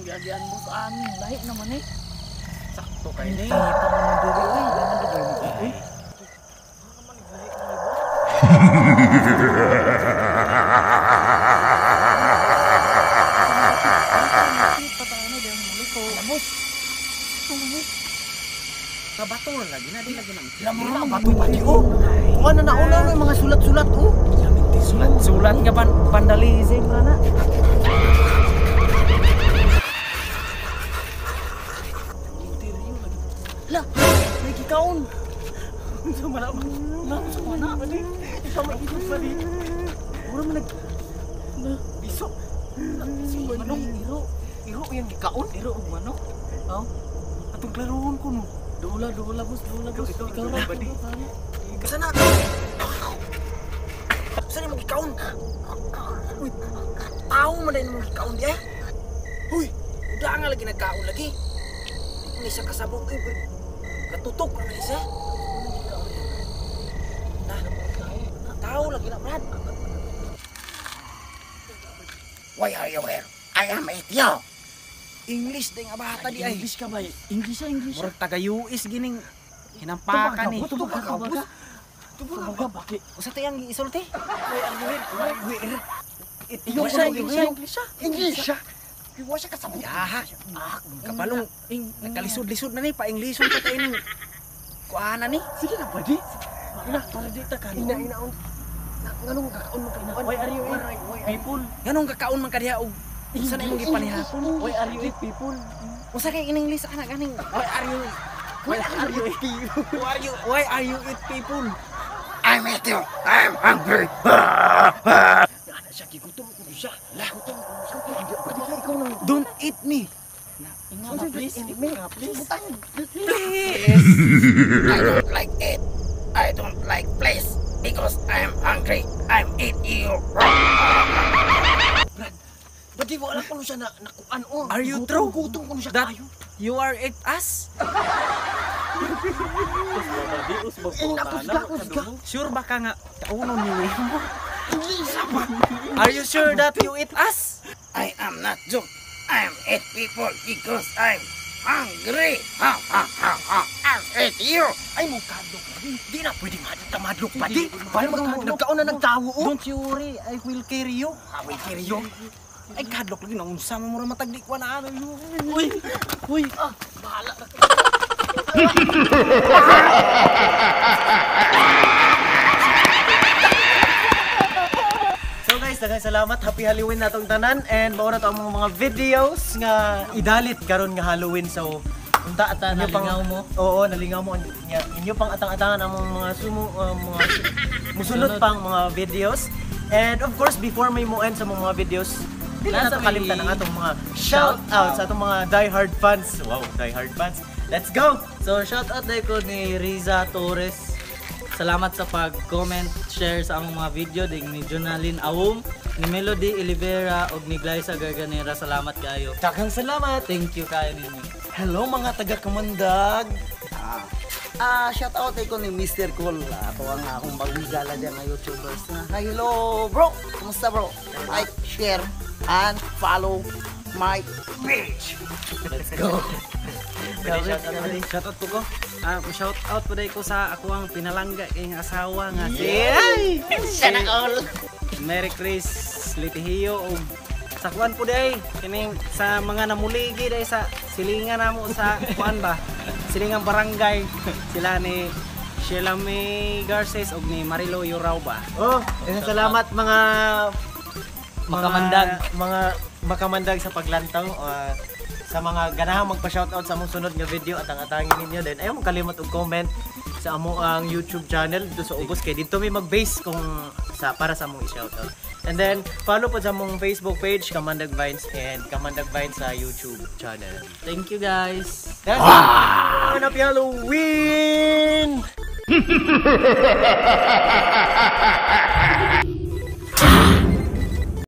Giagian mo sa amin. Lahi naman eh. Sakto kay ni. Ito naman diri oy. Naman diri eh. Kabato lagi na di lagi nang. Lamura bato pati oh. Kuha na nauna no mga sulat-sulat oh. Sulat-sulat nga vandalism ra na. La, may gikaon. Unsa man na? Unsa man na? Ikaw may idol pa di. Mura man nag biso. Manok iro. Iro yang gikaon. Iro og manok. Oh. Atong klarohon ko no. Dula, dula boss, dula boss. Ikaw na ba di? Sana. Sana mo gikaon. Uy. Tao man dai mo gikaon di ay. Uy, uda nga lagi nagkaon lagi. Di ko ni siya kasabot uy. Katutok na ni siya. Nah, tao lagi na Brad. Why are you here? I am Etio. English ding abata di ay. English ka ba? English ah, English. Murag taga US gining hinampakan ni. Tubaga ka, boss. Tubaga bakit? Usa tay ang giisulti? Why are you here? Where? English ah, English ah, English ah. English. Iwa siya kasabot. Yaha. Kabalong nagkalisod-lisod na ni pa Englishon pa tayo ning kuana ni. Sige na pwede. Ina, para di ta ka. Ina ina on. Nganong kakaon man kay Why are you here? People. Nganong kakaon man ka diha og unsa na imong gipanihapon? Why are you eat people? Unsa kay in English ana ganing why are you Why are you people? Why are you eat people? I'm Etio. I'm hungry. Ana siya gigutom ko siya. Lah, gutom ko siya. Ikaw nang Don't eat me. Inga ba, please. Inga, please. Please. I don't like it. I don't like place because I'm hungry. I'm eat you. Brad, ba't di wala ko siya na nakuan oh. Are you true? Gutom ko siya That kayo. you are eat us? Ina ko siya ko siya. Sure ba ka nga kaunon ni mo? English pa. Are you sure that you eat us? I am not joke. I'm eat people because I'm hungry. Ha ha ha ha. I'm eat you. Ay mo kadlok. Di na pwede madlok pa di. Paano nagkaon na nagtawo oh. Don't you worry, I will carry you. I will carry you. Ay kadlok lagi na unsa mo mura matag di ko na ano. Uy, uy. Ah, bahala na. So guys, daghang salamat. Happy Halloween natong tanan and mao na to ang mga videos nga idalit karon nga Halloween. So unta ata inyo pang Nalingaw mo? Oo, nalingaw mo inyo pang atang-atangan ang mga sumo mga musunod pang mga videos. And of course, before may mo end sa mga videos, di na nato kalimtan ang atong mga shout out sa atong mga diehard fans. Wow, diehard fans. Let's go. So shout out dai ko ni Riza Torres. Salamat sa pag-comment, share sa among mga video ding ni Jonalyn Awum, ni Melody Olivera ug ni Glyza Garganera. Salamat kayo. Daghang salamat. Thank you kayo ninyo. Hello mga taga Kamandag. Shout out ko ni Mr. Cool. Ako ang akong bagong gala dyan nga YouTubers. Hi, hello bro. Kumusta bro? Like, share, and follow my page. Let's go. Shout out ko. Shout out po ko sa ako ang pinalangga kay nga asawa nga si Sana all. Mary Chris Litihiyo ug sa kuan po day kining sa mga namuligi day sa silingan namo sa kuan ba silingan barangay sila ni Sheila May Garces ug ni Marilo Yurao ba. Oh, salamat mga Makamandag. Mga makamandag sa paglantaw. Sa mga ganahang magpa-shoutout sa among sunod nga video at ang atangin ninyo then ayaw mo kalimot og comment sa among ang YouTube channel dito sa ubos kay dito may mag-base kung sa para sa among i-shoutout. And then follow po sa among Facebook page Kamandag Vines and Kamandag Vines sa YouTube channel. Thank you guys. That's it. Happy Halloween!